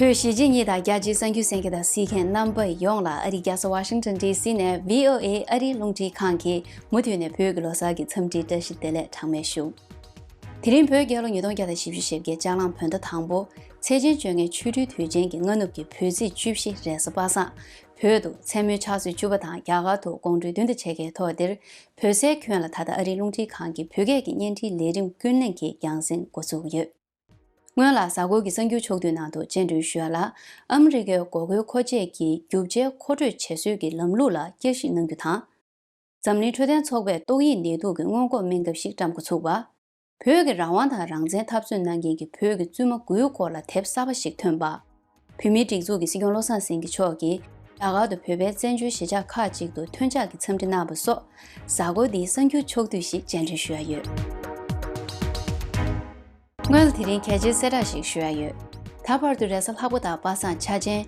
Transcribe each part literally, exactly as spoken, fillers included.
བོད་གཞིས་བྱེས་གཉིས་དང་རྒྱ་ཆེའི་གསར་འགྱུར་གསན་མཁན་དང་གཟིགས་མཁན་རྣམ་པ་ཡོངས་ལ་ཨ་རིའི་རྒྱལ་ས་ཝ་ཤིང་ཊོན་ཌི་སི་ནས་བྷི་ཨོ་ཨེ་ཨ་རིའི་རླུང་འཕྲིན་ཁང་གི་མུ་མཐུད་ནས་བོད་ཀྱི་ལོ་གསར་གྱི་འཚམས་འདྲིའི་བཀྲ་ཤིས་བདེ་ལེགས་གྲངས་མེད་ཞུ། དེ་རིང་བོད་རྒྱལ་ལོ་ཉིས་སྟོང་བརྒྱ་དང་བཞི་བཅུ་ཞེ་བརྒྱད་ལྕགས་གླང་བོད་ཟླ་དང་པོ་ཚེས་ཆེན་བཅོ་ལྔའི་ཆོ་འཕྲུལ་དུས་ཆེན་གྱི་སྔ་ནུབ་ཀྱི་བོད་ཚེས་བཅུ་བཞི་རེས་གཟའ་པ་སངས་བོད་དུ་མཚན་མོའི་ཕྱག་ཚོད་བཅུ་པ་དང་རྒྱ་གར་དུ་དགོང་དྲོའི་བདུན་དང་ཕྱེད་ཀའི་ཐོག་འདིར་བོད་སའི་ཁྱོན་ལ་ད་ལྟ་ཨ་རིའི་རླུང་འཕྲིན་ཁང་གི་བོད་སྐད་ཀྱི་བརྙན་འཕྲིན་ལས་རིམ་ཀུན་གླེང་གི་རྒྱང་སྲིང་འགོ་ཚུགས་ཡོད། སྔོན་ལ་གཟའ་འཁོར་གྱི་གསར་འགྱུར་ཕྱོགས་བསྡུས་ནང་དུ་སྤྱན་འདྲེན་ཞུ་ཡ་ལ། ཨ་མི་རི་ཀའི་འགོག་རྒོལ་མཁོ་ཆས་ཀྱི་རྒྱུ་ཆའི་མཁོ་སྤྲོད་བྱེད་སྲོལ་གྱི་ལམ་ལུགས་ལ་བསྐྱར་ཞིབ་གནང་རྒྱུ་དང་། འཛམ་གླིང་འཕྲོད་བསྟེན་ཚོགས་པས་ཏོག་དབྱིབས་ནད་དུག་གི་སྔོན་འགོག་སྨན་ཁབ་ཞིག་བཀྲམ་འགོ་ཚུགས་པ། བོད་ཀྱི་རང་དབང་དང་རང་བཙན་འཐབ་རྩོད་གནང་མཁན་གྱི་བོད་ཀྱི་བཙུན་མ་དགུའི་སྐོར་ལ་དེབ་གསར་པ་ཞིག་ཐོན་པ། བོད་མིའི་སྒྲིག་འཛུགས་ཀྱི་སྲིད་སྐྱོང་བློ་བཟང་སེང་གེ་མཆོག་གིས་རྒྱ་གར་དུ་བོད་པའི་བཙན་བྱོལ་གཞིས་ཆགས་ཁག་ཅིག་ཏུ་ཐོན་འཆར་གྱི་འཚམས་འདྲི་གནང་བ་སོགས། གཟའ་འཁོར་འདིའི་གསར་འགྱུར་ཕྱོགས་བསྡུས་ཤིག་སྤྱན་འདྲེན་ཞུ་ཡ་ཡོད། སྔོན་ལ་དེ་རིང་གལ་ཆེའི་གསལ་བསྒྲགས་ཤིག་ཞུ་ཡ་ཡོད། ད་བར་དུ་རེས་གཟའ་ལྷག་པ་དང་པ་སངས་འཆར་ཅན།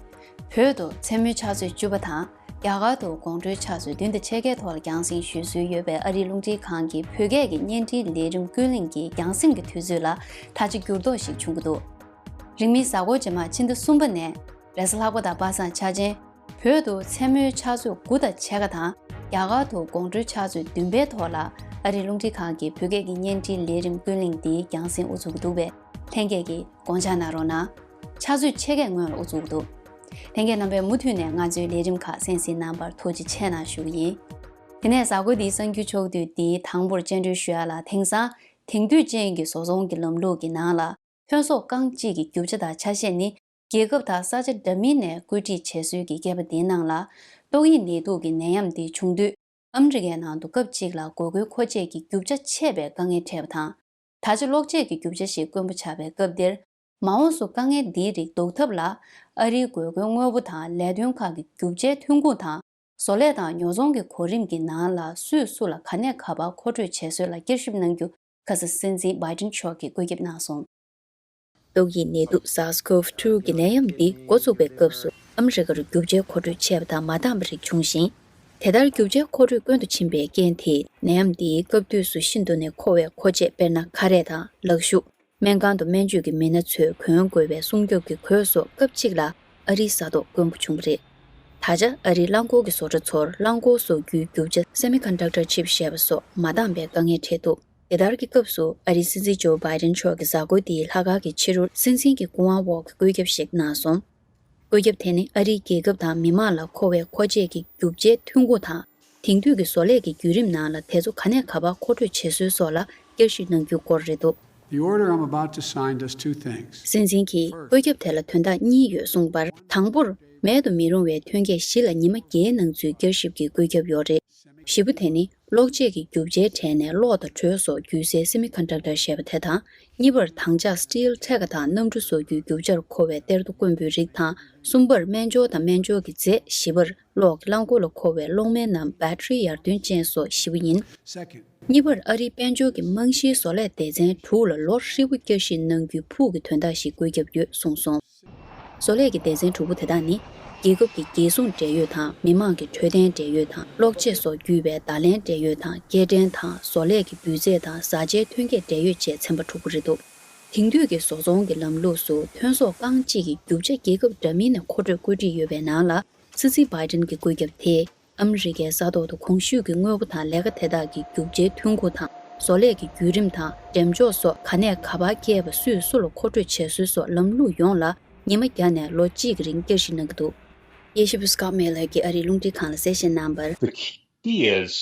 བོད་དུ་མཚན་མོའི་ཕྱག་ཚོད་བཅུ་པ་དང་། རྒྱ་གར་དུ་དགོང་དྲོའི་ཕྱག་ཚོད་བདུན་དང་ཕྱེད་ཀའི་ཐོག་ལ་རྒྱང་སྲིང་ཞུ་སྲོལ་ཡོད་པའི་ཨ་རིའི་རླུང་འཕྲིན་ཁང་གི་བོད་སྐད་ཀྱི་བརྙན་འཕྲིན་ལས་རིམ་ཀུན་གླེང་གི་རྒྱང་སྲིང་གི་དུས་ཚོད་ལ་ད་ཆ་འགྱུར་ལྡོག་ཞིག་བྱུང་གི་འདུག་རིང་མིན་གཟའ་འཁོར་རྗེས་མ་ཕྱི་ཟླ་གསུམ་པ་ནས་རེས་གཟའ་ལྷག་པ་དང་པ་སངས་འཆར་ཅན། བོད་དུ་མཚན་མོའི་ཕྱག་ཚོད་དགུ་དང་ཕྱེད་ཀ་དང་། རྒྱ་གར་དུ་དགོང་དྲོའི་ཕྱག་ཚོད་བདུན་པའི་ཐོག་ལ་ཨ་རིའི་རླུང་འཕྲིན་ཁང་གི་བོད་སྐད་ཀྱི་བརྙན་འཕྲིན་ལས་རིམ་ཀུན་གླེང་འདིའི་རྒྱང་སྲིང་དབུ་འཛུགས་ཀྱི་འདུག་པས། ལྷན་རྒྱས་ཀྱིས་དགོངས་འཇགས་གནང་རོགས་གནང་། ཕྱག་ཚོད་ཕྱེད་ཀའི་སྔོན་ལ་དབུ་འཛུགས་འདུག་ལྷན་རྒྱས་རྣམ་པས་མུ་མཐུད་ནས་ང་ཚོའི་ལས་རིམ་ཁག་གསན་གཟིགས་གནང་བར་ཐུགས་རྗེ་ཆེ་གནང་ཞུ་གི་ཡིན། དེ་ནས་གཟའ་འཁོར་འདིའི་གསར་འགྱུར་ཕྱོགས་བསྡུས་འདིའི་དང་པོར་སྤྱན་འདྲེན་ཞུ་ཡ་ལ། དེང་སང་དེང་དུས་ཅན་གྱི་བཟོ་ཚོང་གི་ལམ་ལུགས་ཀྱི་ནང་ལ། ཐོན་ཟོག་རྐང་གཅིག་གི་རྒྱུ་ཆ་དང་ཆ་ཤས་ནི། རྒྱལ་ཁབ་དང་ས་ཆ་འདྲ་མིན་ནས་བཀོད་སྒྲིག་བྱེད་སྲོལ་གྱི་རྒྱལ་ཁབ་འདིའི་ནང་ལ། ཏོག་དབྱིབས་ནད་དུག་གི་ནད་ཡམས་འདི་བྱུང་དུས། ཨ་མི་རི་ཀའི་ནང་དུ་སྐབས་གཅིག་ལ་འགོག་རྒོལ་མཁོ་ཆས་ཀྱི་རྒྱུ་ཆ་ཆད་པའི་དཀའ་ངལ་འཕྲད་པ་དང་། ད་ཆ་གློག་ཆས་ཀྱི་རྒྱུ་ཆ་ཞིག་དཀོན་པོ་ཆགས་པའི་སྐབས་འདིར། མ་འོངས་སུ་དཀའ་ངལ་འདིའི་རིགས་ཟློག་ཐབས་ལ། ཨ་རིའི་དགོས་མཁོའི་དངོས་པོ་དང་ལས་དོན་ཁག་གི་རྒྱུ་ཆའི་ཐོན་ཁུངས་དང་། བཟོ་ལས་དང་ཉོ་ཚོང་གི་གོ་རིམ་གྱི་ནང་ལ་སུས་སུ་ལ་ག་ནས་ག་བར་མཁོ་སྤྲོད་བྱེད་སྲོལ་ལ་བསྐྱར་ཞིབ་གནང་རྒྱུ། ཁ་སང་སྲིད་འཛིན་བྷའི་ཏིན་མཆོག་གིས་བཀོད་ཁྱབ་གནང་སོང་། ཏོག་དབྱིབས་ནད་དུག་SARS-CoV two གི་ནད་ཡམས་འདི་འགོ་བཙུགས་པའི་སྐབས་སུ་ཨ་མི་རི་ཀར་རྒྱུ་ཆའི་མཁོ་སྤྲོད་ཆད་པ་དང་མ་འདང་བའི་རིགས་བྱུང་ཞིང་། དེ་ལྟར་རྒྱུ་ཆའི་མཁོ་སྤྲོད་སྐྱོན་དུ་ཕྱིན་པའི་རྐྱེན་དེས་ནད་ཡམས་འདིའི་སྐབས་དུས་སུ་ཤིན་ཏུ་ནས་མཁོ་བའི་མཁོ་ཆས། དཔེར་ན་ཁ་རས་དང་ལག་ཤུབས། སྨན་ཁང་དུ་སྨན་བཅོས་ཀྱི་མི་སྣ་ཚོས་གོན་དགོས་པའི་སྲུང་སྐྱོབ་ཀྱི་གོས་སོགས་སྐབས་གཅིག་ལ་ཨ་རིའི་ས་ཐོག་དཀོན་པོ་བྱུང་བ་རེད། ད་ཆ་ཨ་རིའི་རླངས་འཁོར་གྱི་བཟོ་གྲྭ་ཚོར་རླངས་འཁོར་བཟོ་རྒྱུའི་རྒྱུ་ཆ་semiconductor chip ཞེས་པ་སོགས་མ་འདང་པའི་དཀའ་ངལ་འཕྲད་འདུག་དེ་ལྟར་གྱི་སྐབས་སུ་ཨ་རིའི་སྲིད་འཛིན་ཇོ་བྷའི་ཏིན་མཆོག་གིས་གཟའ་འཁོར་འདིའི་ལྷག་དཀར་གྱི་ཕྱི་རུ་སྲིད་འཛིན་གྱི་སྐུ་དབང་འོག་གི་བཀོད་ཁྱབ་ཞིག་གནང་སོང་། བཀོད་ཁྱབ་དེ་ནི་ཨ་རིའི་རྒྱལ་ཁབ་དང་མི་མང་ལ་མཁོ་བའི་མཁོ་ཆས་ཀྱི་རྒྱུ་ཆའི་ཐོན་ཁུངས་དང་། དེང་དུས་ཀྱི་བཟོ་ལས་ཀྱི་བརྒྱུད་རིམ་ནང་ལ་དེ་ཚོ་ག་ནས་ག་བར་མཁོ་སྤྲོད་བྱེད་སྲོལ་སོགས་ལ་བསྐྱར་ཞིབ་གནང་རྒྱུའི་སྐོར་རེད་འདུག The order I'm about to sign does two things. སྲིད་འཛིན་གྱིས་བཀོད་ཁྱབ་དེ་ལ་དོན་དག་གཉིས་ཡོད་གསུངས་པར། དང་པོར། མེད་དུ་མི་རུང་བའི་ཐོན་སྐྱེད་བཞི་ལ་ཉི་མ་བརྒྱད་ནང་ཚུད་བསྐྱར་ཞིབ་ཀྱི་བཀོད་ཁྱབ་ཡོད་རེད། བཞི་པོ་དེ་ནི་གློག་ཆས་ཀྱི་རྒྱུ་ཆའི་གྲས་ནས་གློག་དང་དྲོད་སོགས་བརྒྱུད་སའི་semiconductor ཞེས་པ་དེ་དང་། གཉིས་པར་དྭངས་ལྕགས་steel ཐད་ཀ་དང་གནམ་གྲུ་བཟོ་རྒྱུའི་རྒྱུ་ཆར་མཁོ་བའི་གཏེར་རྡོ་དཀོན་པོའི་རིགས་དང་། གསུམ་པར་སྨན་སྦྱོར་དང་སྨན་སྦྱོར་གྱི་རྫས། བཞི་པར་གློག་གི་རླངས་འཁོར་ལ་མཁོ་བའི་གློག་སྨན་ནམ་battery ཡར་ཐོན་ཅན་སོགས་བཞི་པོ་ཡིན། གཉིས་པར་ཨ་རིའི་དཔལ་འབྱོར་གྱི་རྨང་གཞིའི་བཟོ་ལས་སྡེ་ཚན་དྲུག་ལ་ལོ་ཧྲིལ་པོ་བསྐྱར་ཞིབ་གནང་རྒྱུའི་ཕུགས་ཀྱི་དོན་དག་ཞིག་བཀོད་ཁྱབ་ཡོད་གསུངས་སོང་། བཟོ་ལས་ཀྱི་སྡེ་ཚན་དྲུག་པོ་དེ་དག་ནི། རྒྱལ་ཁབ་ཀྱི་རྒྱལ་སྲུང་འབྲེལ་ཡོད་དང་མི་དམངས་ཀྱི་འཕྲོད་བསྟེན་འབྲེལ་ཡོད་དང་གློག་ཆས་སོགས་བརྒྱུད་པའི་བརྡ་ལན་འབྲེལ་ཡོད་དང་སྐྱེལ་འདྲེན་དང་བཟོ་ལས་ཀྱི་སྒྱུ་རྩལ་དང་བཟའ་བཅའི་ཐོན་སྐྱེད་འབྲེལ་ཡོད་བཅས་ཚན་པ་དྲུག་པོ་རེད་འདུག་དེང་དུས་ཀྱི་བཟོ་ཚོང་གི་ལམ་ལུགས་སུ་ཐོན་ཟོག་རྐང་གཅིག་གི་རྒྱུ་ཆ་རྒྱལ་ཁབ་འདྲ་མིན་ནས་མཁོ་སྤྲོད་བཀོད་སྒྲིག་ཡོད་པའི་ནང་ལ། སྲིད་འཛིན་བྷའི་ཏིན་གྱི་བཀོད་ཁྱབ་དེས་ཨ་མི་རི་ཀའི་ས་ཐོག་ཏུ་གོང་ཞུས་ཀྱི་དངོས་པོ་དང་ལས་ཀ་དེ་དག་གི་རྒྱུ་ཆའི་ཐོན་ཁུངས་དང་བཟོ་ལས་ཀྱི་བརྒྱུད་རིམ་དང་འགྲེམས་འཇོག་སོགས་ག་ནས་ག་བར་སྐྱེལ་བ། སུས་སུ་ལ་མཁོ་སྤྲོད་བྱེད་སྲོལ་སོགས་ལམ་ལུགས་ཡོངས་ལ་ཉི་མ་བརྒྱ་ནས་ལོ་གཅིག་གི་རིང་བསྐྱར་ཞིབ་གནང་གི་འདུག་དབྱེ་ཞིབ་པ་Scott Miller གྱིས་ཨ་རིའི་རླུང་འཕྲིན་ཁང་ལ་གསལ་བཤད་གནང་བར། The key is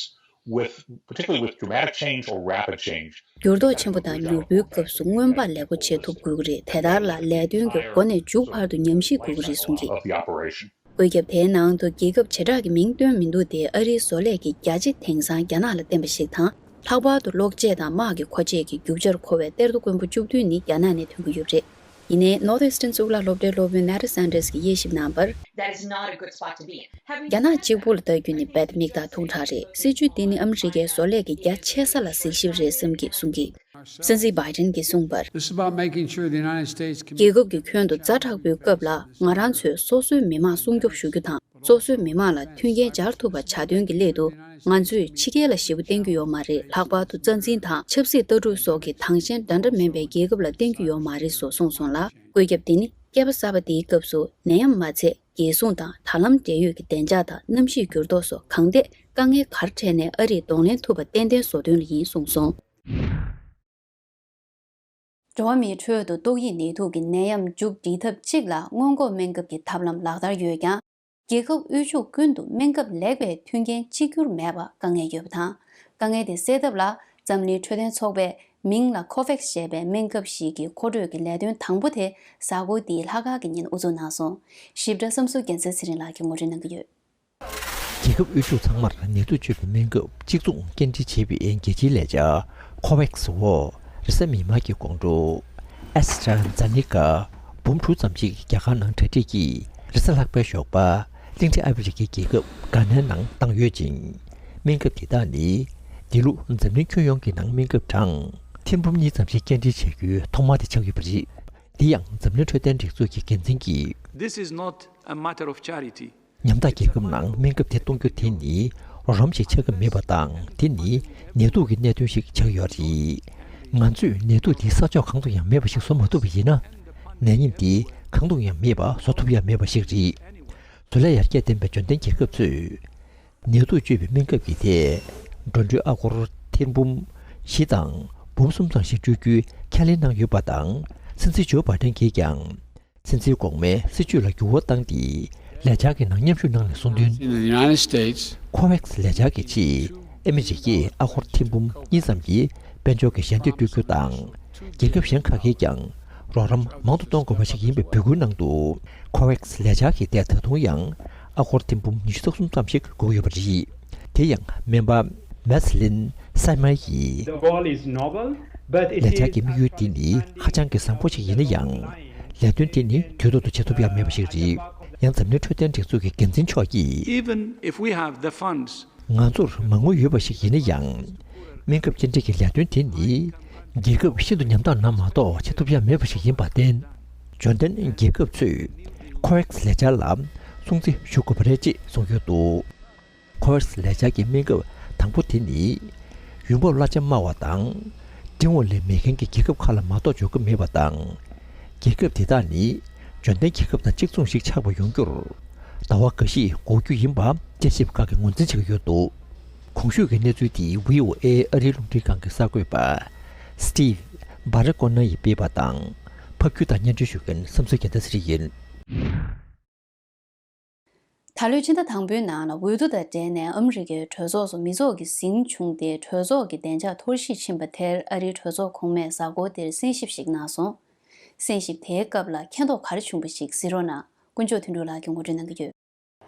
with, particularly with dramatic change or rapid change, འགྱུར་ལྡོག་ཆེན་པོ་དང་མྱུར་པོའི་སྐབས་སུ་སྔོན་དཔག་ལེགས་པོ་བྱེད་ཐུབ་དགོས་ཀྱི་རེད། དེ་ལྟར་ལ་ལས་དོན་གྱི་འགོ་ནས་མཇུག་བར་དུ་ཉམས་ཞིབ་དགོས་ཀྱི་རེད་གསུངས་ཀྱིས། Of the operation. བཀོད་ཁྱབ་དེའི་ནང་དུ་རྒྱལ་ཁབ་བྱེ་བྲག་གི་མིང་བཏོན་མི་འདུག་སྟེ་ཨ་རིའི་བཟོ་ལས་ཀྱི་བརྒྱ་ཆ་དེང་སང་རྒྱ་ནག་ལ་བརྟེན་པ་ཞིག་དང་། ལྷག་པར་དུ་གློག་ཆས་དང་དམག་གི་མཁོ་ཆས་ཀྱི་རྒྱུ་ཆར་མཁོ་བའི་གཏེར་རྡོ་དཀོན་པོ་བཅུ་བདུན་ནི་རྒྱ་ནག་ནས་ཐོན་གྱི་ཡོད་པ་རེད། ཡིན་ནའི་Northeastern གཙུག་ལག་སློབ་གྲྭའི་སློབ་དཔོན་Nada Sanders གྱིས་དབྱེ་ཞིབ་གནང་བར། That is not a good spot to be in. རྒྱ་ནག་གཅིག་པུ་ལ་ལྟ་རྒྱུ་ནི་རྦད་མིག་དང་ཐུག་དྲགས་རེད། སྲིད་ཇུས་འདི་ནི་ཨ་མི་རི་ཀའི་བཟོ་ལས་ཀྱི་རྒྱ་ཆེ་ས་ལ་གཟིགས་ཞིབ་རེད་བསམ་གྱིས་གསུངས་ཀྱིས། སྲིད་འཛིན་བྷའི་ཏིན་གྱིས་གསུངས་པར། This is about making sure the United States can རྒྱལ་ཁབ་ཀྱི་ཁྱོན་དུ་ཛ་དྲག་པོའི་སྐབས་ལ་ང་རང་ཚོས་སོ་སོའི་མི་དམངས་སྲུང་སྐྱོབ་ཞུ་རྒྱུ་དང་། སོ་སོའི་མི་དམངས་ལ་མཐུན་རྐྱེན་སྦྱར་ཐུབ་པ་བྱ་དོན་གྱི་སླད་དུ། ང་ཚོས་ཕྱི་རྒྱལ་ལ་ཞེ་པོ་བརྟེན་རྒྱུ་ཡོད་མ་རེད། ལྷག་པར་དུ་རྩ་འཛིན་དང་ཆབ་སྲིད་ལྟ་གྲུབ་སོགས་ཀྱི་དྭངས་ཤེལ་འདྲ་འདྲ་མིན་པའི་རྒྱལ་ཁབ་ལ་བརྟེན་རྒྱུ་ཡོད་མ་རེད་སོགས་གསུངས་སོང་ལ། བཀོད་ཁྱབ་འདི་ནི་ བསྐལ་པ་གསར་པ་འདིའི་སྐབས་སུ་ནད་ཡམས་མ་ཚད། རྒྱལ་སྲུང་དང་དྲ་ལམ་འབྲེལ་ཡོད་ཀྱི་བདེ་འཇགས་དང་གནམ་གཤིས་འགྱུར་ལྡོག་སོགས་གང་ཐད་དཀའ་ངལ་ག་རེ་འཕྲད་ནའི་ཨ་རིས་གདོང་ལེན་ཐུབ་པ་ཏན་ཏན་བཟོ་དོན་ལ་ཡིན་གསུངས་སོང་། འགྲོ་བ་མིའི་ཁྲོད་དུ་ཏོག་དབྱིབས་ནད་དུག་གི་ནད་ཡམས་མཇུག་སྒྲིལ་ཐབས་གཅིག་ལ་སྔོན་འགོག་སྨན་ཁབ་ཀྱི་ཐབས་ལམ་ལག་བསྟར་ཡོད་ཀྱང་། རྒྱལ་ཁབ་དབུལ་ཕྱུག་ཀུན་ཏུ་སྨན་ཁབ་ལེགས་པའི་མཐུན་རྐྱེན་གཅིག་གྱུར་མེད་པ་དཀའ་ངལ་ཡོད་པ་དང་། དཀའ་ངལ་དེ་སེལ་ཐབས་ལ་འཛམ་གླིང་འཕྲོད་བསྟེན་ཚོགས་པས་མིང་ལ་ཁོ་ཝེག་སི་ཞེས་པའི་སྨན་ཁབ་ཞིག་གི་མཁོ་སྤྲོད་ཀྱི་ལས་དོན་དང་པོ་དེ་གཟའ་འཁོར་འདིའི་ལྷག་དཀར་གྱི་ཉིན་དབུ་འཛུགས་གནང་སོང་། ཞིབ་ཕྲ་བསམ་གཟིགས་རྒྱལ་མཚན་ཚེ་རིང་ལགས་ཀྱིས་ངོ་སྤྲོད་གནང་གི་ཡོད། རྒྱལ་ཁབ་དབུལ་ཕྱུག་ཚང་མར་ནད་དུག་བཅོས་པའི་སྨན་ཁབ་གཅིག་མཚུངས་སྐྱེལ་འདྲེན་བྱེད་པའི་རྒྱལ་སྤྱིའི་ལས་འཆར་ཁོ་ཝེག་སི་འོག་རེས་གཟའ་མིག་དམར་གྱི་དགོང་དྲོ། ཨེ་སི་ཊྲ་ཛ་ནེ་ཀ་འབུམ་དྲུག་ཙམ་ཞིག་རྒྱ་གར་ནང་གྲ་སྒྲིག་གིས་རེས་གཟའ་ལྷག་པའི་ཞོགས་པ་གླིང་ཕྲན་ཨ་ཧྥེ་རི་ཁའི་རྒྱལ་ཁབ་གྷ་ནའི་ནང་བཏང་ཡོད་ཅིང་། སྨན་ཁབ་དེ་དག་ནི་འདི་ལོ་འཛམ་གླིང་ཁྱོན་ཡོངས་ཀྱི་ནང་སྨན་ཁབ་གྲངས་ཐེར་འབུམ་གཉིས་ཙམ་ཞིག་སྐྱེལ་འདྲེན་བྱ་རྒྱུའི་ཐོག་མ་དེ་ཆགས་ཡོད་པ་རེད། འདི་ཡང་འཛམ་གླིང་འཕྲོད་བསྟེན་སྒྲིག་འཛུགས་ཀྱི་འགན་འཛིན་གྱིས། This is not a matter of charity. ཉམ་ཐག་རྒྱལ་ཁབ་ནང་སྨན་ཁབ་དེ་གཏོང་རྒྱུ་དེ་ནི་རོགས་རམ་ཞིག་ཆགས་ཀྱི་མེད་པ་དང་། དེ་ནི་ནད་དུག་གི་གནད་དོན་ཞིག་ཆགས་ཡོད་རེད། ང་ཚོས་ནད་དུག་འདི་ས་ཕྱོགས་གང་དུ་ཡང་མེད་པ་ཞིག་བཟོ་མ་ཐུབ་པ་ཡིན་ན། ནད་ཡམས་འདི་གང་དུ་ཡང་མེད་པ་བཟོ་ཐུབ་ཡ་མེད་པ་ཞིག་རེད། བཟོ་ལས་ཡར་རྒྱས་ལྡན་པའི་འབྱོར་ལྡན་རྒྱལ་ཁབ་ཚོས་ནད་དུག་བཅོས་པའི་སྨན་ཁབ་ཀྱི་ཐད་འགྲོ་གྲོན་ཨ་སྒོར་ཐེར་འབུམ་བཞི་དང་འབུམ་གསུམ་ཙམ་ཞིག་སྤྲོད་རྒྱུའི་ཁས་ལེན་གནང་ཡོད་པ་དང་། སྲིད་འཛིན་ཇོ་བྷའི་ཌེན་གྱིས་ཀྱང་སྲིད་འཛིན་གོང་མའི་སྲིད་བྱུས་ལ་འགྱུར་བ་བཏང་སྟེ། ལས་འཆར་གྱི་ནང་མཉམ་ཞུགས་གནང་ནས་གསུངས་དོན། In the United States, ཁོ་ཝེག་སི་ལས་འཆར་གྱི་ཆེད་ཨ་མི་རི་ཀས་ཨ་སྒོར་ཐེར་འབུམ་གཉིས་ཙམ་གྱི་དཔལ་འབྱོར་གྱི་ཞལ་འདེབས་སྤྲོད་རྒྱུ་དང་། རྒྱལ་ཁབ་གཞན་ཁག་གིས་ཀྱང་རོགས་རམ་མང་དུ་གཏོང་དགོས་པ་ཞིག་ཡིན་པའི་འབོད་སྐུལ་གནང་འདུག་ཁོ་ཝེག་སི་ལས་འཆར་གྱི་ཐད་ད་དུང་ཡང་ཨ་སྒོར་ཐེར་འབུམ་ཉི་ཤུ་རྩ་གསུམ་ཙམ་ཞིག་དགོས་ཡོད་པ་རེད། དེ་ཡང་སྨན་པ་མེ་སི་ལིན་སའི་མར་ཡིས། The goal is noble, but it is ལས་འཆར་གྱི་དམིགས་ཡུལ་འདི་ནི་ཧ་ཅང་གི་བཟང་པོ་ཞིག་ཡིན་ན་ཡང་། ལས་དོན་དེ་ནི་དུས་ཐོག་ཏུ་བྱེད་ཐུབ་ཡ་མེད་པ་ཞིག་རེད། ཡང་འཛམ་གླིང་འཕྲོད་བསྟེན་སྒྲིག་འཛུགས་ཀྱི་འགན་འཛིན་མཆོག་གིས། Even if we have the funds, ང་ཚོར་མ་དངུལ་ཡོད་པ་ཞིག་ཡིན་ན་ཡང་། སྨན་ཁབ་སྐྱེལ་འདྲེན་གྱི་ལས་དོན་དེ་ནི། རྒྱལ་ཁབ་ཤིན་ཏུ་ཉམ་ཐག་ནང་མ་གཏོགས་བྱེད་ཐུབ་ཡ་མེད་པ་ཞིག་ཡིན་པར་བརྟེན། འབྱོར་ལྡན་རྒྱལ་ཁབ་ཚོས་ཁོ་ཝེག་སི་ལས་འཆར་ལ་སྲུང་བརྩི་ཞུ་དགོས་པ་རེད་ཅེས་གསུངས་ཡོད་འདུག་ཁོ་ཝེག་སི་ལས་འཆར་གྱི་སྨན་ཁབ་དང་པོ་དེ་ནི། ཡོང་འབབ་གླ་ཆ་དམའ་བ་དང་། འབྲིང་བ་ལས་མེད་མཁན་གྱི་རྒྱལ་ཁབ་ཁག་ལ་མ་གཏོགས་འབྱོར་གྱི་མེད་པ་དང་། རྒྱལ་ཁབ་དེ་དག་ནི་འབྱོར་ལྡན་རྒྱལ་ཁབ་དང་གཅིག་མཚུངས་ཤིག་ཆགས་པ་ཡོང་རྒྱུར་ཟླ་བ་འགའ་ཤས་འགོར་རྒྱུ་ཡིན་པ་དཔྱད་ཞིབ་ཁག་གིས་ངོས་འཛིན་བྱེད་ཀྱི་ཡོད་འདུག་གོང་ཞུས་ཀྱི་གནས་ཚུལ་དེ་བྷི་ཨོ་ཨེ་ཨ་རིའི་རླུང་འཕྲིན་ཁང་གི་གསར་འགོད་པ་Steve Baragona ཡིས་སྤེལ་བ་དང་། ཕབ་སྒྱུར་དང་སྙན་སྒྲོན་ཞུ་མཁན་བསམ་གསོ་རྒྱལ་མཚན་ཚེ་རིང་ཡིན། ད་ལོའི་ཕྱི་ཟླ་དང་པོའི་ནང་ལ་འོས་བསྡུ་དང་འབྲེལ་ནས་ཨ་མི་རི་ཀའི་གྲོས་ཚོགས་སུ་མི་ཚོགས་ཀྱི་ཟིང་བྱུང་སྟེ། གྲོས་ཚོགས་ཀྱི་བདེ་འཇགས་འཐོར་ཞིག་ཕྱིན་པ་དེར་ཨ་རིའི་གྲོས་ཚོགས་གོང་མས་གཟའ་འཁོར་འདིར་གསན་ཞིབ་ཞིག་གནང་སོང་། གསན་ཞིབ་དེའི་སྐབས་ལ་མཁྱེན་རྟོགས་ག་རེ་བྱུང་བ་ཞིག་གཟིགས་རོགས་གནང་། དཀོན་མཆོག་དོན་གྲུབ་ལགས་ཀྱིས་ངོ་སྤྲོད་གནང་གི་ཡོད།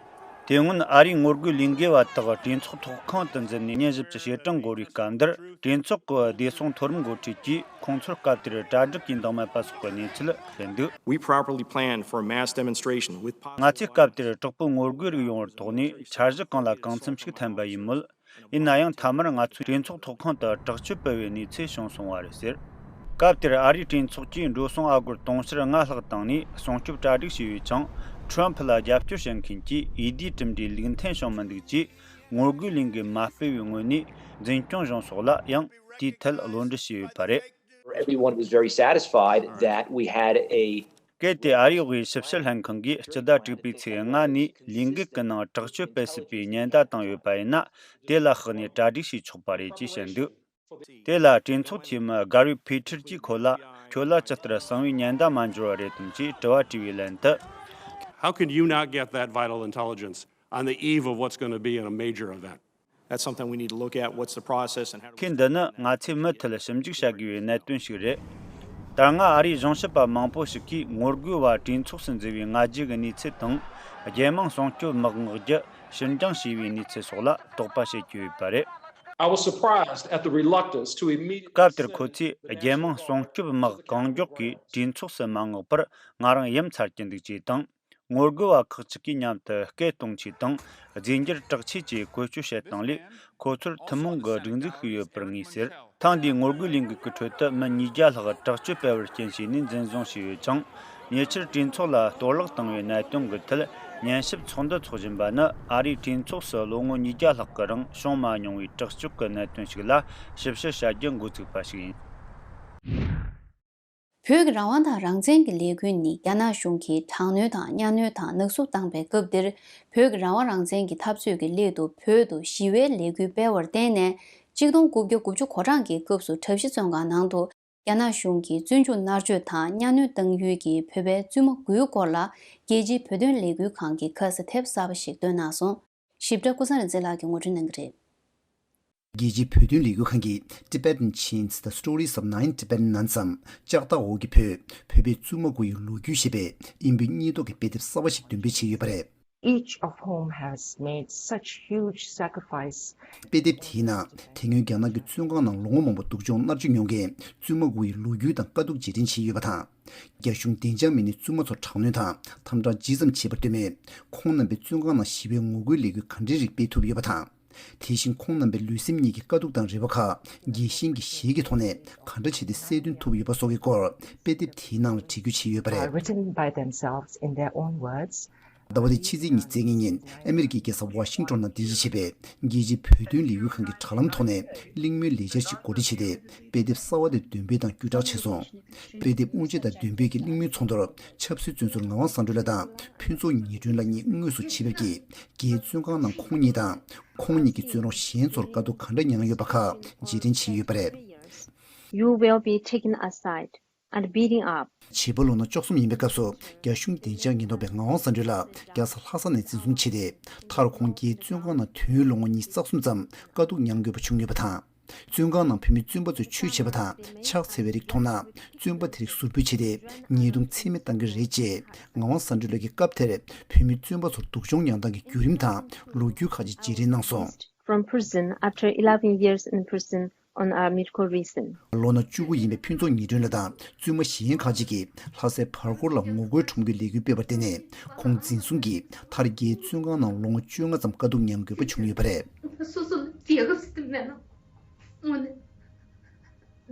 དེ་སྔོན་ཨ་རིའི་ངོ་རྒོལ་ལས་འགུལ་བ་དག་གྲོས་ཚོགས་ཚོགས་ཁང་དུ་འཛུལ་ནས་ཉིན་བཞི་བཅུ་ཞེ་གྲངས་འགོར་བའི་སྐབས་འདིར། གྲོས་ཚོགས་ཀྱི་བདེ་སྲུང་མཐོ་རིམ་འགོ་ཁྲིད་ཀྱིས་ཁོང་ཚོར་སྐབས་དེར་གྲ་སྒྲིག་གི་འདང་མེད་པ་སོགས་ཀྱི་གནས་ཚུལ་སྤེལ་འདུག We properly planned for a mass demonstration with ང་ཚོས་སྐབས་དེར་དྲག་པོའི་ངོ་རྒོལ་རིགས་ཡོང་བར་དོགས་ནས། འཆར་གཞི་གང་ལ་གང་འཚམ་ཞིག་འཐེན་པ་ཡིན་མོད། ཡིན་ན་ཡང་མཐའ་མར་ང་ཚོས་གྲོས་ཚོགས་ཚོགས་ཁང་དུ་དྲག་སྤྱོད་སྤེལ་བའི་གནས་ཚུལ་བྱུང་སོང་བ་རེད་ཟེར། སྐབས་དེར་ཨ་རིའི་གྲོས་ཚོགས་ཀྱིས་འགྲོ་སོང་ཨ་སྒོར་དུང་ཕྱུར་ལྔ་ལྷག་བཏང་ནས་སྲུང་སྐྱོབ་གྲ་སྒྲིག་བྱས་ཡོད་ཅིང་། ཁྲོམ་ཕུ་ལ་རྒྱབ་སྐྱོར་བྱེད་མཁན་གྱིས་འོས་བསྡུའི་གྲུབ་འབྲས་ལུགས་མཐུན་བྱུང་མི་འདུག་ཅེས། ངོ་རྒོལ་ལས་འགུལ་མ་སྤེལ་བའི་ངོས་ནས་འཛིན་སྐྱོང་གཞུང་སོགས་ལ་ཡང་དེའི་ཐད་བློ་འདྲི་བྱས་ཡོད་པ་རེད། Everyone was very satisfied that we had a གལ་ཏེ་ཨ་རིའི་དབུས་ཞིབ་བཤེར་ལྷན་ཁང་གིས་སྤྱི་ཟླ་དྲུག་པའི་ཚེས་ལྔ་ནས་ལས་འགུལ་གྱི་ནང་དྲག་སྤྱོད་སྤེལ་སྲིད་པའི་ཉེན་བརྡ་བཏང་ཡོད་པ་ཡིན་ན། དེ་ལ་དཔགས་ནས་གྲ་སྒྲིག་བྱས་ཆོག་པ་རེད་ཅེས་བཤད་འདུག་དེ་ལ་གྲོས་ཚོགས་འཐུས་མི་Gary Peters གྱིས་ཁོ་ལ། ཁྱོད་ལ་ཇི་ལྟར་གསང་བའི་ཉེན་བརྡ་མ་འབྱོར་བ་རེད་དམ་ཅེས་དྲི་བ་དྲིས་པའི་ལན་དུ། How can you not get that vital intelligence on the eve of what's going to be a major event? That's something we need to look at. What's the process and how do we ཁོས་འདི་ནི་ང་ཚོས་མུ་མཐུད་ཞིབ་འཇུག་བྱ་དགོས་པའི་གནད་དོན་ཞིག་རེད། ད་སྔ་ཨ་རིའི་གཞུང་ཞབས་པ་མང་པོ་ཞིག་གིས་ངོ་རྒོལ་བ་གྲོས་ཚོགས་སུ་འཛུལ་བའི་སྔ་རྗེས་ཀྱི་གནས་ཚུལ་དང་། རྒྱལ་དམངས་སྲུང་སྐྱོབ་དམག་མངགས་རྒྱུ་ཕྱིར་འགྱངས་བྱས་པའི་གནས་ཚུལ་སོགས་ལ་དོགས་པ་བྱེད་ཀྱི་ཡོད་པ་རེད། I was surprised at the reluctance to immediately སྐབས་དེར་ཁོ་ཚོས་རྒྱལ་དམངས་སྲུང་སྐྱོབ་དམག་གང་མགྱོགས་ཀྱིས་གྲོས་ཚོགས་སུ་མ་མངགས་པར་ང་རང་ཡ་མཚར་གྱི་འདུག་ཅེས་དང་། ངོ་རྒོལ་བ་ཁག་ཅིག་གིས་མཉམ་དུ་སྐད་གཏོང་ཆས་དང་རྫས་འགྱུར་དྲག་ཆས་བཅས་བཀོལ་སྤྱོད་བྱེད་སྟངས་ལས་ཁོ་ཚོར་ཐུན་མོང་གི་སྒྲིག་འཛུགས་ཤིག་ཡོད་པར་ངེས་ཟེར། ཐེངས་འདིའི་ངོ་རྒོལ་ལས་འགུལ་གྱི་ཁྲོད་དུ་མི་ཉིས་བརྒྱ་ལྷག་དྲག་སྤྱོད་སྤེལ་བར་རྐྱེན་བྱས་ནས་འཛིན་བཟུང་བྱས་ཡོད་ཅིང་། ཉེ་ཆར་གྲོས་ཚོགས་ལ་གཏོར་བརླག་བཏང་བའི་གནད་དོན་གྱི་ཐད་ཉན་ཞིབ་ཚོགས་འདུ་འཚོགས་བཞིན་པ་ནི་ཨ་རིའི་གྲོས་ཚོགས་སུ་ལོ་ངོ་ཉིས་བརྒྱ་ལྷག་གི་རིང་བྱུང་མ་མྱོང་བའི་དྲག་སྤྱོད་ཀྱི་གནད་དོན་ཞིག་ལ་ཞིབ་བཤེར་བྱ་རྒྱུ་འགོ་ཚུགས་པ་ཞིག་ཡིན། བོད་ཀྱི་རང་དབང་དང་རང་བཙན་གྱི་ལས་འགུལ་ནི་རྒྱ་ནག་གཞུང་གིས་དྲག་གནོན་དང་གཉའ་གནོན་དང་ནག་བསུབ་བཏང་པའི་སྐབས་འདིར། བོད་ཀྱི་རང་དབང་རང་བཙན་གྱི་འཐབ་རྩོད་ཀྱི་སླད་དུ་བོད་དུ་ཞི་བའི་ལས་འགུལ་སྤེལ་བར་བརྟེན་ནས། ཆིག་སྟོང་དགུ་བརྒྱ་དགུ་བཅུ་གོ་གྲངས་ཀྱི་སྐབས་སུ་གྲྭ་བཞི་བཙོན་ཁང་ནང་དུ་རྒྱ་ནག་གཞུང་གིས་བཙོན་འཇུག་མནར་གཅོད་དང་གཉའ་གནོན་བཏང་ཡུལ་གྱི་བོད་པའི་བཙུན་མ་དགུའི་སྐོར་ལ། རྒྱལ་སྤྱིའི་བོད་དོན་ལས་འགུལ་ཁང་གིས་ཁ་གསལ་དེབ་གསར་པ་ཞིག་བཏོན་གནང་སོང་། ཞིབ་ཕྲ་ཀུན་བཟང་རིག་འཛིན་ལགས་ཀྱིས་ངོ་སྤྲོད་གནང་གི་རེད། རྒྱལ་སྤྱིའི་བོད་དོན་ལས་འགུལ་ཁང་གིས་Tibetan Chains: The Stories of Nine Tibetan Nuns བསམ། ལྕགས་སྟག་འོག་གི་བོད། བོད་པའི་བཙུན་མ་དགུ་ཡི་ལོ་རྒྱུས་ཞེས་པའི་དབྱིན་བོད་གཉིས་ཐོག་གི་དཔེ་དེབ་གསར་བ་ཞིག་འདོན་སྤེལ་བྱས་ཡོད་པ་རེད། Each of whom has made such huge sacrifice. དཔེ་དེབ་དེའི་ནང་དེ་སྔོན་རྒྱ་ནག་གི་བཙོན་ཁང་ནང་ལོ་ངོ་མང་པོ་སྡུག་སྦྱོང་མནར་གཅོད་མྱོང་མཁན་བཙུན་མ་དགུ་ཡི་ལོ་རྒྱུས་དང་དཀའ་སྡུག་རྗེས་དྲན་བྱས་ཡོད་པ་དང་། རྒྱ་གཞུང་བདེ་འཇགས་མི་སྣས་བཙུན་མ་ཚོར་དྲག་གནོན་དང་དམ་དྲག་ཇི་ཙམ་བྱས་པར་ལྟོས་མེད། ཁོང་རྣམ་པས་བཙོན་ཁང་ནང་ཞི་བའི་ངོ་རྒོལ་ལས་འགུལ་ག་འདྲའི་རིགས་སྤེལ་ཐུབ་ཡོད་པ་དང་། དེ་བཞིན་ཁོང་རྣམ་པའི་ལུས་སེམས་གཉིས་ཀྱི་དཀའ་སྡུག་དང་རེ་བ་ཁག་རྒྱལ་ཞེན་གྱི་གཞས་ཀྱི་ཐོག་ནས་ག་འདྲ་བྱས་ཏེ་སེལ་ཐོན་ཐུབ་ཡོད་པ་སོགས་ཀྱི་སྐོར་དཔེ་དེབ་དེའི་ནང་ལ་བྲིས་བསྒྱུར་བྱས་ཡོད་པ་རེད། Are written by themselves in their own words. ཟླ་བ་འདིའི་ཕྱི་ཚེས་ཉི་ཤུ་རྩ་གཉིས་ཉིན་ཨ་མེ་རི་ཀའི་རྒྱལ་ས་ཝ་ཤིང་ཊོན་ནང་རྟེན་གཞི་བྱས་པའི་རྒྱལ་སྤྱིའི་བོད་དོན་ལས་འགུལ་ཁང་གི་དྲ་ལམ་ཐོག་ནས་གླེང་མོལ་ལས་འཆར་ཞིག་གོ་སྒྲིག་བྱས་ཏེ། དཔེ་དེབ་གསར་བ་དེ་འདོན་སྤེལ་དང་བརྒྱུད་བསྒྲགས་བྱས་སོང་། དཔེ་དེབ་དབུ་འབྱེད་དང་འདོན་སྤེལ་གྱི་གླེང་མོལ་ཚོགས་འདུར་ཆབ་སྲིད་བཙོན་ཟུར་ངག་དབང་བཟང་གྲོལ་ལགས་དང་ཕུན་ཚོགས་ཉི་སྒྲོན་ལགས་གཉིས་དངོས་སུ་ཆིབས་ཕེབས་ཀྱིས། རྒྱའི་བཙོན་ཁང་ནང་ཁོང་ཉིད་དང་། ཁོང་ཉིད་ཀྱི་བཙོན་རོགས་གཞན་ཚོར་དཀའ་སྡུག་ག་འདྲ་མྱངས་ཡོད་པ་ཁག་རྗེས་དྲན་བྱས་ཡོད་པ་རེད། You will be taken aside and beaten up. བྱིས་པ་ལོ་ན་བཅུ་གསུམ་ཡིན་པའི་སྐབས་སུ་རྒྱ་གཞུང་བདེ་འཇགས་ཉེན་རྟོག་པས་ངག་དབང་བཟང་གྲོལ་ལགས་རྒྱལ་ས་ལྷ་ས་ནས་འཛིན་བཟུང་བྱས་ཏེ། མཐར་ཁོང་རྒྱའི་བཙོན་ཁང་ནང་དུས་ཡུན་ལོ་ངོ་ཉི་ཤུ་རྩ་གསུམ་ཙམ་དཀའ་སྡུག་མྱང་དགོས་པ་བྱུང་ཡོད་པ་དང་། བཙོན་ཁང་ནང་བོད་མི་བཙོན་པ་ཚོས་ཆོས་བྱེད་པ་དང་ཕྱག་འཚལ་བའི་རིགས་མཐོང་ན། བཙོན་པ་དེ་རིགས་ཟུར་ཕུད་བྱས་ཏེ་ཉེས་རྡུང་ཚད་མེད་བཏང་གི་རེད་ཅེས། ངག་དབང་བཟང་གྲོལ་ལགས་ཀྱིས་སྐབས་དེར་བོད་མི་བཙོན་པ་ཚོར་སྡུག་སྦྱོང་མྱངས་སྟངས་ཀྱི་བརྒྱུད་རིམ་དང་ལོ་རྒྱུས་ཁག་ཅིག་རྗེས་དྲན་གནང་སོང་། From prison after eleven years in prison on our medical reason. ལོ་ན་བཅུ་དགུ་ཡིན་པའི་ཕུན་ཚོགས་ཉི་སྒྲོན་ལགས་དང་བཙུན་མ་གཞན་ཁག་ཅིག་གིས་ལྷ་སའི་བར་སྐོར་ལ་ངོ་རྒོལ་ཁྲོམ་སྐྱོད་ལས་འགུལ་སྤེལ་བར་བརྟེན་ནས། ཁོང་འཛིན་བཟུང་གིས་མཐར་རྒྱའི་བཙོན་ཁང་ནང་ལོ་ངོ་བཅོ་ལྔ་ཙམ་དཀའ་སྡུག་མྱང་དགོས་པ་བྱུང་ཡོད་པ་རེད། སོ་སོ་ལ་རྒྱལ་ཁབ་ཟེར་དེ་མེད་ན། དངོས་གནས་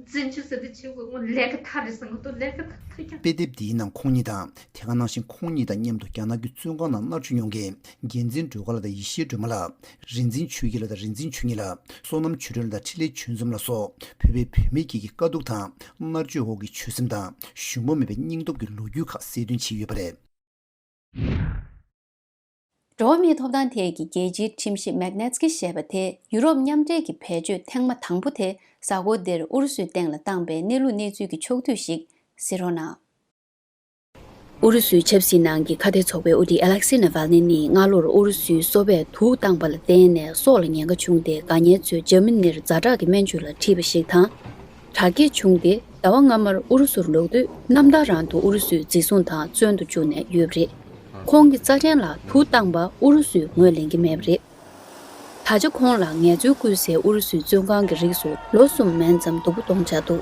བཙན་བྱོལ་ཟེར་དེ་བྱེད་དགོས། དངོས་གནས་ལས་ཀ་མཐའ་རེད་བསམ་གི་འདུག་ལས་ཀ་མཐའ་མཐའ་ཀྱང་། དཔེ་དེབ་འདིའི་ནང་ཁོང་ཉིད་དང་དེ་ག་ནང་བཞིན་ཁོང་ཉིད་དང་མཉམ་དུ་རྒྱ་ནག་གི་བཙོན་ཁང་ནང་མནར་གཅོད་མྱོང་མཁན་འགན་འཛིན་སྒྲོལ་དཀར་ལགས་དང་ཡེ་ཤེས་སྒྲོལ་མ་ལགས། རིག་འཛིན་ཆོས་སྐྱིད་ལགས་དང་རིག་འཛིན་ཆོས་ཉིད་ལགས། བསོད་ནམས་ཆོས་སྒྲོན་ལགས་དང་འཕྲིན་ལས་ཆོས་འཛོམས་ལགས་སོགས་བོད་པའི་བུད་མེད་བརྒྱད་ཀྱི་དཀའ་སྡུག་དང་མནར་གཅོད་འོག་གི་ཆོད་སེམས་དང་ཞུམ་པ་མེད་པའི་སྙིང་སྟོབས་ཀྱི་ལོ་རྒྱུས་ཁག་གསལ་སྟོན་བྱས་ཡོད་པ་རེད། འགྲོ་བ་མིའི་ཐོབ་ཐང་ཐད་ཀྱི་རྒྱལ་སྤྱིའི་ཁྲིམས་གཞི་མེག་ནེ་ཚི་ཀི་ཞེས་པ་དེ་ཡུ་རོབ་མཉམ་འབྲེལ་གྱི་བེད་སྤྱོད་ཐེངས་མ་དང་པོ་དེ་གཟའ་འཁོར་འདིར་ཨུ་རུ་སུའི་སྟེང་ལ་བཏང་པའི་གནས་ལུགས་གནས་ཚུལ་གྱི་ཕྱོགས་བསྡུས་ཤིག་གཟིགས་རོགས་གནང་། ཨུ་རུ་སུའི་ཆབ་སྲིད་ནང་གི་ཁ་གཏད་ཚོགས་པའི་དབུ་ཁྲིད་ཨ་ལེག་སི་ནཱ་ཝལ་ནི་ནི་སྔ་ལོར་ཨུ་རུ་སུའི་སོ་པས་དུག་བཏང་པ་ལ་བརྟེན་ནས་སྲོག་ལ་ཉེན་ཁ་བྱུང་སྟེ། དགའ་ཉེ་ཚོས་འཇར་མ་ནིར་ཛ་དྲག་གི་སྨན་བཅོས་ལ་ཁྲིད་པ་ཞིག་དང་། དྲག་སྐྱེད་བྱུང་སྟེ། ཟླ་བ་སྔ་མར་ཨུ་རུ་སུར་ལོག་དུས། རྣམ་ཐར་རང་དུ་ཨུ་རུ་སུས་འཛིན་བཟུང་དང་བཙོན་དུ་བཅུག་ནས་ཡོད་པ་རེད། ཁོང་གི་རྩ་ཕྲན་ལ་དུག་བཏང་པ་ཨུ་རུ་སུས་ངོས་ལེན་གྱི་མེད་པ་རེད། ད་ཆ་ཁོང་ལ་ངལ་རྩོལ་བསྐུལ་སའི་ཨུ་རུ་སུའི་བཙོན་ཁང་གི་རིགས་སུ་ལོ་གསུམ་མན་ཙམ་སྡུག་པོ་གཏོང་འཆར་འདུག་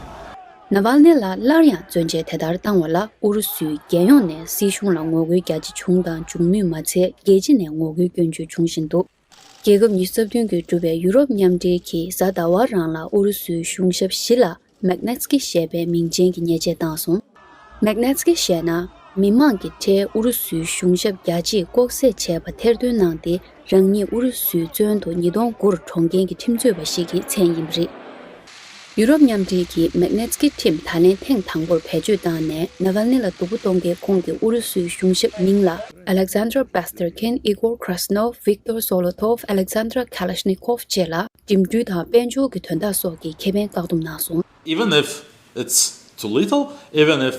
ནཱ་ཝལ་ནི་ལ་སླར་ཡང་བཙོན་འཇལ་དེ་ལྟར་བཏང་བ་ལ་ཨུ་རུ་སུའི་རྒྱལ་ཡོངས་ནས་སྲིད་གཞུང་ལ་ངོ་རྒོལ་རྒྱ་ཆེ་བྱུང་དང་འབྱུང་མུས་མ་ཚད། རྒྱལ་སྤྱི་ནས་ངོ་རྒོལ་སྐྱོན་བརྗོད་འབྱུང་བཞིན་འདུག་རྒྱལ་ཁབ་ཉི་ཤུ་རྩ་བདུན་གྱིས་གྲུབ་པའི་ཡུ་རོབ་མཉམ་འབྲེལ་གྱིས་གཟའ་ཟླ་བ་རང་ལ་ཨུ་རུ་སུའི་གཞུང་ཞབས་བཞི་ལ་མེག་ནེ་ཚི་ཀི་ཞེས་པའི་མིང་ཅན་གྱི་ཉེས་ཆད་བཏང་སོང་། མེག་ནེ་ཚི་ཀི་ཞེས་ན། མི་མང་གི་གྲས་ཨུ་རུ་སུའི་གཞུང་ཞབས་རྒྱ་ཆེས་ལྐོག་བསད་བྱས་པ་ཐེར་འདོན་གནང་སྟེ། རང་ཉིད་ཨུ་རུ་སུའི་བཙོན་དུ་ཉིས་སྟོང་དགུ་རུ་གྲོངས་མཁན་གྱི་ཁྲིམས་རྩོད་པ་ཞིག་གི་མཚན་ཡིན་པ་རེད། ཡུ་རོབ་མཉམ་འབྲེལ་གྱིས་མེག་ནེ་ཚི་ཀི་ཁྲིམས་ད་ལན་ཐེངས་དང་པོར་བེད་སྤྱོད་བཏང་ནས། ནཱ་ཝལ་ནི་ལ་སྡུག་པོ་གཏོང་མཁན་ཁོང་གི་ཨུ་རུ་སུའི་གཞུང་ཞབས་མིང་ལ་Alexander Bastarkin, Igor Krasnov, Viktor Zolotov, Alexander Kalashnikov བཅས་ལ་འགྲིམ་འགྲུལ་དང་དཔལ་འབྱོར་གྱི་དོན་དག་སོགས་ཀྱི་ཁེ་ཕན་བཀག་སྡོམ་གནང་སོང་། Even if it's too little, even if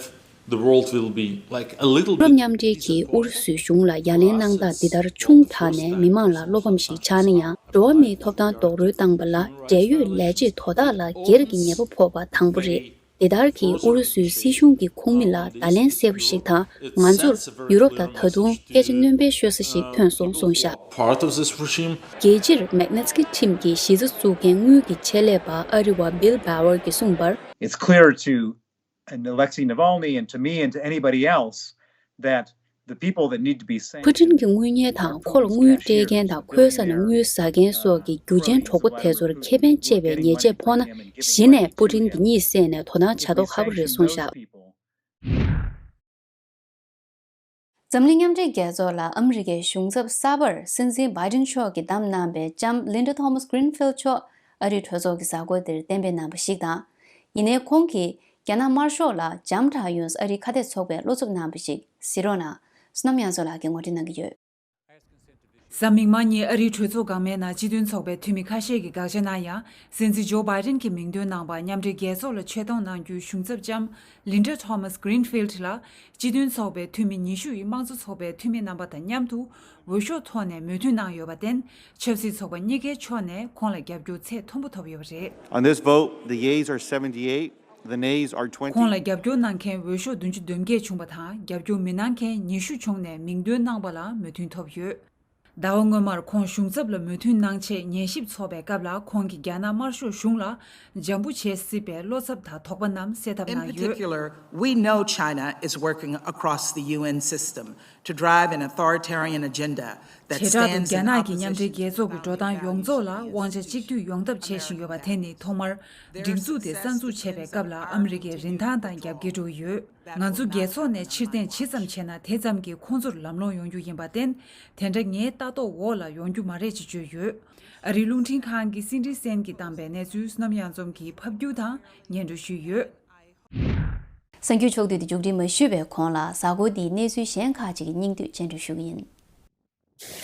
the world will be, like, a little bit. ཡུ་རོབ་མཉམ་འབྲེལ་གྱིས་ཨུ་རུ་སུའི་གཞུང་ལ་ཡ་ལན་གནང་སྟངས་འདི་ལྟར་ཆུང་དྲགས་ནས་མི་མང་ལ་བློ་ཕམ་ཞིག་ཆགས་ན་ཡང་། འགྲོ་བ་མིའི་ཐོབ་ཐང་རྡོག་རོལ་བཏང་པ་ལ་འབྲེལ་ཡོད་ལས་བྱེད་དོ་བདག་ལ་སྒེར་གྱི་ཉེས་པ་ཕོག་པ་དང་པོ་རེད། འདི་ལྟར་གྱིས་ཨུ་རུ་སུའི་སྲིད་གཞུང་གི་ཁོངས་མི་ལ་བརྡ་ལན་གསལ་པོ་ཞིག་དང་། ང་ཚོར་ཡུ་རོབ་དང་ད་དུང་སྐད་ཆ་སྣོན་པའི་ཤོད་ས་ཞིག་ཐོན་སོང་གསུངས་བཞག Part of this regime. རྒྱལ་སྤྱིར་མེག་ནེ་ཚི་ཀི་ཁྲིམས་ཀྱི་གཞི་རྩ་བཙུགས་མཁན་དངུལ་གྱི་ཆེད་ལས་པ་ཨ་རི་བ་Bill Bauer གྱིས་གསུངས་པར། It's clear to Alexei Navalny and to me and to anybody else that the people that need to be saved. ཕུ་ཊིན་གྱི་དངུལ་གཉེར་དང་ཁོ་ལ་དངུལ་སྤྲད་མཁན་དང་ཁོའི་ས་ནས་དངུལ་ཟ་མཁན་སོགས་ཀྱི་རྒྱུ་ཆེན་གྲོགས་པོ་དེ་ཚོར་ཁེ་ཕན་བཅད་པའི་ཉེས་ཆད་ཕོག་ན། གཞི་ནས་ཕུ་ཊིན་གྱིས་གཉིད་སད་ནས་དོ་སྣང་བྱ་མདོག་ཁ་པོ་རེད་གསུངས་བཞག་འཛམ་གླིང་མཉམ་འབྲེལ་རྒྱལ་ཚོགས་ལ་ཨ་མི་རི་ཀའི་གཞུང་ཚབ་གསར་པར་སྲིད་འཛིན་བྷའི་ཌེན་མཆོག་གིས་བདམས་གནང་པའི་ལྕམ་Linda Thomas Greenfield མཆོག་ཨ་རིའི་གྲོས་ཚོགས་ཀྱི་གཟའ་འཁོར་འདིར་གཏན་འབེབས་གནང་པ་ཞིག་དང་། ཡིན་ནའི་ཁོང་གིས་ རྒྱ་ནག་དམར་ཤོག་ལ་འཇམ་དྲག་ཡོང་ཨ་རིའི་ཁ་གཏད་ཚོགས་པའི་བློ་འཚབ་གནང་བ་ཞིག་གཟིགས་རོགས་གནང་། བསོད་ནམས་དབྱངས་མཚོ་ལགས་ཀྱིས་ངོ་སྤྲོད་གནང་གི་ཡོད། གཟའ་མིག་དམར་ཉིན་ཨ་རིའི་གྲོས་ཚོགས་སྒང་མའི་ནང་སྤྱི་མཐུན་ཚོགས་པའི་འཐུས་མི་ཁ་ཤས་ཀྱིས་དགག་བྱ་གནང་ཡང་། སྲིད་འཛིན་ཇོ་བྷའི་ཌེན་གྱིས་མིང་འདོན་གནང་བར་མཉམ་འབྲེལ་རྒྱལ་ཚོགས་ལ་ཆེད་གཏོང་གནང་རྒྱུའི་གཞུང་ཚབ་ལྕམ་ལིན་ཌ་ཐོ་མཱས་གྷི་རིན་ཕིལ་ལ། སྤྱི་མཐུན་ཚོགས་པའི་འཐུས་མི་ཉི་ཤུ་ཡིས་དམངས་གཙོ་ཚོགས་པའི་འཐུས་མི་རྣམ་པ་དང་མཉམ་དུ་འོས་ཤོག་ཐོག་ནས་མོས་མཐུན་གནང་ཡོད་པར་བརྟེན། ཆབ་སྲིད་ཚོགས་པ་གཉིས་ཀའི་ཕྱོགས་ནས་ཁོང་ལ་རྒྱབ་སྐྱོར་ཚད་མཐོན་པོ་ཐོབ་ཡོད་པ་རེད། On this vote, the yeas are seventy-eight, the nays are twenty. ཁོང་ལ་རྒྱབ་སྐྱོར་གནང་མཁན་འོས་ཤོག་བདུན་ཅུ་དོན་བརྒྱད་བྱུང་བ་དང་། རྒྱབ་སྐྱོར་མི་གནང་མཁན་ཉི་ཤུ་བྱུང་ནས་མིང་འདོན་གནང་པ་ལ་མོས་མཐུན་ཐོབ་ཡོད། ཟླ་བ་སྔོན་མར་ཁོང་གཞུང་ཚབ་ལ་མོས་མཐུན་གནང་ཆེད་ཉན་ཞིབ་ཚོགས་པའི་སྐབས་ལ། ཁོང་གིས་རྒྱ་ནག་དམར་ཤོག་གཞུང་ལ་འཇམ་པོ་བྱེད་སྲིད་པའི་བློ་འཚབ་དང་དོགས་པ་རྣམས་སེལ་ཐབས་གནང་ཡོད། In particular, we know China is working across the U N system to drive an authoritarian agenda that stands in opposition to the founding values of the United States. བྱེ་བྲག་ཏུ་རྒྱ་ནག་གིས་མཉམ་འབྲེལ་རྒྱལ་ཚོགས་ཀྱི་འགྲོ་སྟངས་ཡོངས་རྫོགས་ལ་དབང་ཆ་གཅིག་སྡུད་ཡོང་ཐབས་བྱེད་བཞིན་ཡོད་པ་དེ་ནི་ཐོག་མར་སྒྲིག་འཛུགས་དེ་གསར་འཛུགས་བྱས་པའི་སྐབས་ལ་ཨ་མི་རི་ཀའི་རིན་ཐང་དང་རྒྱབ་འགལ་འགྲོ་གི་ཡོད། ང་ཚོ་རྒྱལ་ཚོགས་ནས་ཕྱིར་འཐེན་ཇི་ཙམ་བྱས་ན་དེ་ཙམ་གྱིས་ཁོང་ཚོར་ལམ་ལྷོང་ཡོང་རྒྱུ་ཡིན་པར་བརྟེན། དེ་འདྲ་ངའི་ལྟ་རྟོག་འོག་ལ་ཡོང་རྒྱུ་མ་རེད་ཅེས་བརྗོད་ཡོད། ཨ་རིའི་རླུང་འཕྲིན་ཁང་གི་སིན་ཌི་སན་གྱིས་བཏང་པའི་གནས་ཚུལ་བསོད་ནམས་གཡང་འཛོམས་ཀྱིས་ཕབ་སྒྱུར་དང་སྙན་སྒྲོན་ཞུས་ཡོད། གསར་འགྱུར་ཕྱོགས་བསྡུས་དེ་མཇུག་སྒྲིལ་མ་ཞུས་པའི་གོང་ལ། གཟའ་འཁོར་འདིའི་གནས་ཚུལ་གཞན་ཁག་ཅིག་གི་སྙིང་བསྡུས་སྤྱན་འགྲོལ་ཞུ་གི་ཡིན།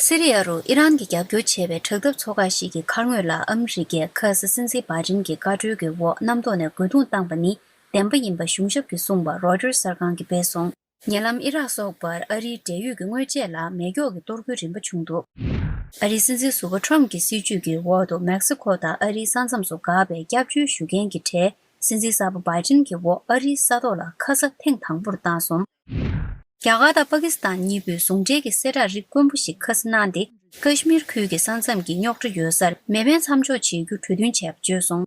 སི་རི་ཡ་རུ་ཨི་རན་གྱིས་རྒྱབ་སྐྱོར་བྱས་པའི་དྲག་འཐབ་ཚོགས་ཁག་ཞིག་གི་མཁར་ངོས་ལ་ཨ་མི་རི་ཀས་ཁ་སང་སྲིད་འཛིན་བྷའི་ཌེན་གྱི་བཀའ་འཁྲོལ་གྱི་འོག་གནམ་ཐོག་ནས་རྒོལ་རྡུང་བཏང་པ་ནི་བདེན་པ་ཡིན་པ་གཞུང་ཞབས་ཀྱིས་གསུངས་པ་རོའི་ཊར་གསར་ཁང་གིས་སྤེལ་སོང་། ཉེ་ལམ་ཨི་རག་སོགས་པར་ཨ་རིའི་འབྲེལ་ཡོད་ཀྱི་དངོས་ཆས་ལ་མེ་སྒྱོགས་ཀྱི་གཏོར་རྒོལ་རིམ་པ་བྱུང་འདུག་ཨ་རིའི་སྲིད་འཛིན་ཟུར་པ་ཁྲོམ་གྱི་སྲིད་བྱུས་ཀྱི་འོག་ཏུ་མེག་སི་ཁོ་དང་ཨ་རིའི་ས་མཚམས་སུ་འགག་པའི་སྐྱབས་བཅོལ་ཞུ་མཁན་གྱི་གྲས་སྲིད་འཛིན་གསར་པ་བྷའི་ཌེན་གྱི་འོག་ཨ་རིའི་ས་ཐོག་ལ་ཁ་ས་ཐེངས་དང་པོར་བཏང་སོང་། རྒྱ་གར་དང་པ་ཀི་སི་ཐན་གཉིས་པོས་ཟུང་འབྲེལ་གྱི་གསལ་བསྒྲགས་རིགས་དཀོན་པོ་ཞིག་ཁ་སང་གནང་སྟེ། ཀ་ཤི་མིར་ཁུལ་གྱི་ས་མཚམས་ཀྱི་རྙོག་དྲ་ཡོད་སར་མེ་འཕེན་མཚམས་འཇོག་བྱེད་རྒྱུ་གྲོས་མཐུན་བྱས་པ་བརྗོད་སོང་།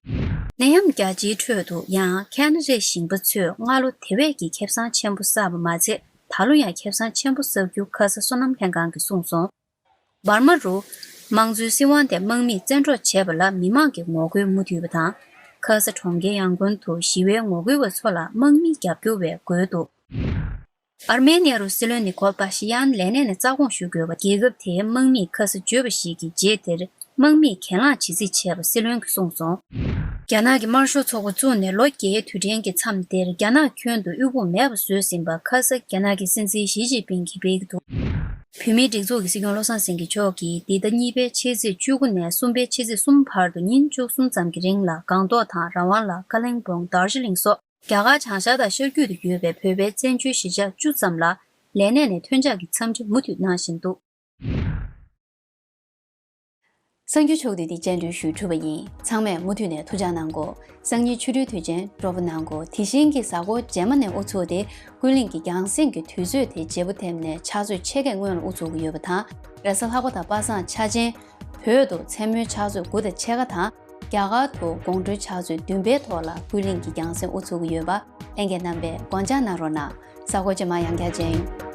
ནད་ཡམས་རྒྱ་ཆེའི་ཁྲོད་དུ་ཡང་ཁེ་ན་ཌའི་ཞིང་པ་ཚོས་སྔ་ལོ་དེ་བས་ཀྱི་ཁེ་བཟང་ཆེན་པོ་བསགས་པ་མ་ཚད། ད་ལོ་ཡང་ཁེ་བཟང་ཆེན་པོ་བསགས་རྒྱུ་ཁ་ས་སོ་ནམ་ལྷན་ཁང་གིས་གསུངས་སོང་། འབར་མ་རུ། དམངས་གཙོའི་སྲིད་དབང་དེ་དམག་མིས་བཙན་འཕྲོག་བྱས་པ་ལ་མི་མང་གི་ངོ་རྒོལ་མུ་མཐུད་པ་དང་། ཁ་ས་གྲོང་ཁྱེར་ཡང་ཀོན་དུ་ཞི་བའི་ངོ་རྒོལ་བ་ཚོ་ལ་དམག་མིས་རྒྱབ་སྐྱོར་བས་རྒོལ་འདུག་ཨར་མེ་ནི་ཡ་རུ་སྲིད་བློན་ནི་ཀོལ་པ་ཤི་ཡན་ལས་གནས་ནས་རྩ་དགོངས་ཞུ་དགོས་པ། རྒྱལ་ཁབ་དེའི་དམག་མིས་ཁ་ས་བརྗོད་པ་ཞིག་གི་རྗེས་དེར་དམག་མིས་གྱེན་ལངས་བྱེད་རྩིས་བྱས་པ་སྲིད་བློན་གྱིས་གསུངས་སོང་། རྒྱ་ནག་གི་དམར་ཤོག་ཚོགས་པ་བཙུགས་ནས་ལོ་བརྒྱད་དུས་དྲན་གྱི་མཚམས་དེར་རྒྱ་ནག་ཁྱོན་དུ་དབུལ་ཕོངས་མེད་པ་བཟོས་ཟིན་པ་ཁ་ས་རྒྱ་ནག་གི་སྲིད་འཛིན་ཞི་ཅིན་ཕིང་གིས་སྤེལ་གྱི་འདུག་བོད་མིའི་སྒྲིག་འཛུགས་ཀྱི་སྲིད་སྐྱོང་བློ་བཟང་སེང་གེ་མཆོག་གིས་འདི་ཟླ་གཉིས་པའི་ཕྱི་ཚེས་བཅུ་དགུ་ནས་གསུམ་པའི་ཕྱི་ཚེས་གསུམ་བར་དུ་ཉིན་བཅུ་གསུམ་ཙམ་གྱི་རིང་ལ་སྒང་ཏོག་དང་ར་ཝང་ལ། ཀ་ལེང་སྦོང་། དར་ཇི་ལིང་སོགས། རྒྱ་གར་བྱང་ཤར་དང་ཤར་རྒྱུད་དུ་ཡོད་པའི་བོད་པའི་བཙན་བྱོལ་གཞིས་ཆགས་བཅུ་ཙམ་ལ་ལས་གནས་ནས་ཐོན་འཆར་གྱི་འཚམས་འདྲི་མུ་མཐུད་གནང་བཞིན་འདུག་གསར་འགྱུར་ཕྱོགས་བསྡུས་འདི་སྤྱན་འགྲོལ་ཞུས་གྲུབ་པ་ཡིན། ཚང་མས་མུ་མཐུད་ནས་ཐུགས་ཅག་གནང་གོ། སང་ཉིན་ཆུ་སྦྲུལ་དུས་ཆེན་སྤྲོ་པོ་གནང་གོ། དེ་བཞིན་གྱི་གཟའ་འཁོར་རྗེས་མ་ནས་དབུ་ཚུགས་ཏེ། ཀུན་གླེང་གི་རྒྱང་སྲིང་གི་དུས་ཚོད་དེ་བརྗེ་པོ་ཐེབས་ནས་ཕྱག་ཚོད་ཕྱེད་ཀའི་སྔོན་ལ་དབུ་ཚུགས་ཀྱི་ཡོད་པ་དང་། རེས་གཟའ་ལྷག་པ་དང་པ་སངས་འཆར་ཅན། བོད་དུ་མཚན་མོའི་ཕྱག་ཚོད་དགུ་དང་ཕྱེད་ཀ་དང་། རྒྱ་གར་དུ་དགོང་དྲོའི་ཕྱག་ཚོད་བདུན་པའི་ཐོག་ལ་ཀུན་གླེང་གི་རྒྱང་སྲིང་དབུ་ཚུགས་ཀྱི་ཡོད་པ། ལྷན་རྒྱས་རྣམ་པས་དགོངས་འཇགས་གནང་རོགས་གནང་། གཟའ་འཁོར་རྗེས་མ་ཡང་བསྐྱར་མཇལ་ཡོང་།